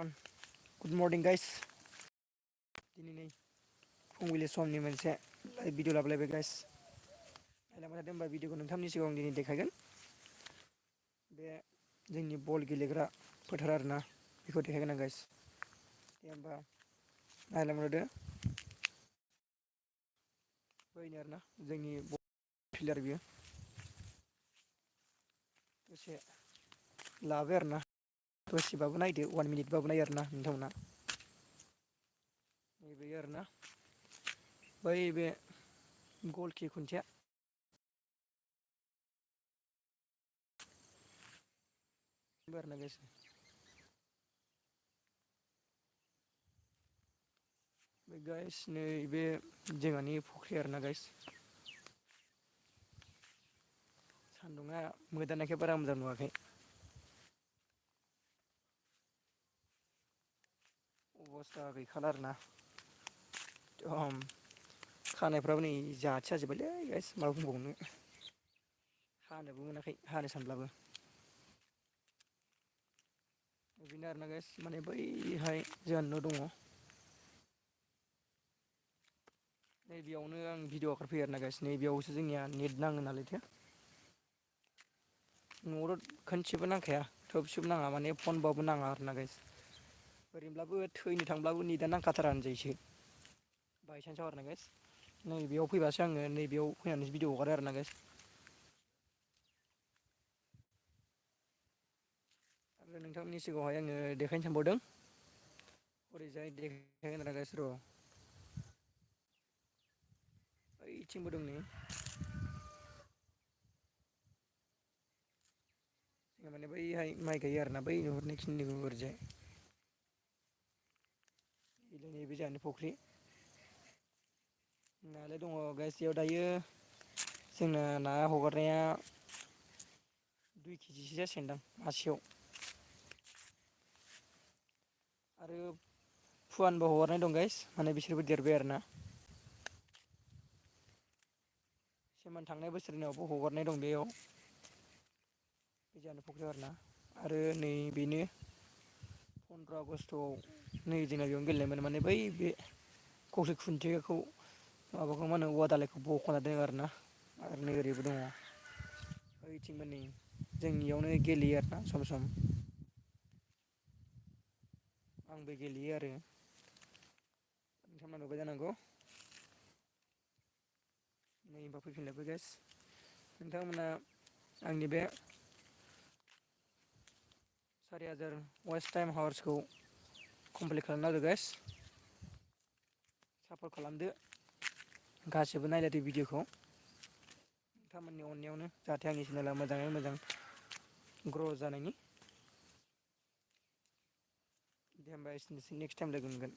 good morning guys दिनै नै फुंबिलि समनि मोनसे भिडिअ लाबोलायबाय गाइस लायलांबाय थादों होनबा भिडिअखौ नोंथांनि सिगाङाव दिनै देखायगोन बे जोंनि बल गेलेग्रा फोथार आरोना बेखौ देखायगोन आं गाइस दे होमबा नायलांदो बैनो आरोना जोंनि फिल्डार बियो दसे लाबाय आरोना दसेबाबो नायदो 1 मिनिटबाबो नायो आरोना नोंथांमोना नैबेयो आरोना बै बे गलखि खुन्थिया आरोना गाइस गाइस नैबे जोंहानि फुख्रि आरोना गाइस सान्दुङा मोदाननायखाय बारा मोजां नुवाखै अबस्था गैखाला आरोना खानायफ्राबो नै जाथि जाजोब्बायलै गाइस मा बुंबावनो हानोबो मोनाखै हानो सानब्लाबो बेनो आरोना गाइस माने बैहाय जोंहा न' दङ नैबेयावनो आं भिडिअ आगारफैयो आरोना गाइस नैबेयावसो जोंनिया नेट नाङो नालायथो न'आवथ' खनसेबो नांखाया थोबसेबो नाङा माने फनबाबो नाङा आरोना गाइस ओरैनोब्लाबो थैनो थांब्लाबो नेटआ नांखाथारा होनजायोसो बायसान्सआव आरोना गाइस नैबेयाव फैबासो आङो नैबेयाव फैनानैसो भिडिअ हगारो आरोना गाइस आरो नोंथांमोननि सिगाङावहाय आङो देखायनो सानबावदों ओरैजाय देखायगोन आरोना गाइस र' ओइथिंबो दं नै जोंहा माने बैहाय माइ गायो आरोना बै नुहुरनाय खिनिखौ ओरैजाय नैबे जोंहानि फुख्रि नायालाय दङ गाइस इयाव दायो जोंना ना हगारनाया 2 केजिसो जासिगोनदां मासेयाव आरो फुवानबो हगारनाय दं गाइस माने बिसोरबो देरबाय आरोना सेमोन थांनाय बोसोरनावबो हगारनाय दं बेयाव बे जोंहानि फुख्रियाव आरोना आरो नै बेनो 15 आगष्टआव नै जोंना बेयावनो गेलेनो मोनो माने बै बे गंसे खुन्थियाखौ माबाखौ मा होनो औवा दालायखौ बख'ना दोनो आरोना आरो नै ओरैबो दङ ओइथिंबो नै जोंनियावनो गेलेयो आरोना सम सम आंबो गेलेयो आरो नोंथांमोना नुबाय जानांगौ नै होनबा फैफिनलायबाय गाइस नोंथांमोना आंनि बे 4000 वाच टाइम हावार्सखौ कमप्लिट खालामना होदो गाइस सापर्ट खालामदो गासिबो नायलायदो भिडिअखौ नोंथांमोननि अननायावनो जाहाथे आंनि चेनेला मोजाङै मोजां ग्र' जानायनि दे होमबा एसेनोसै नेक्स्ट टाइम लोगो मोनगोन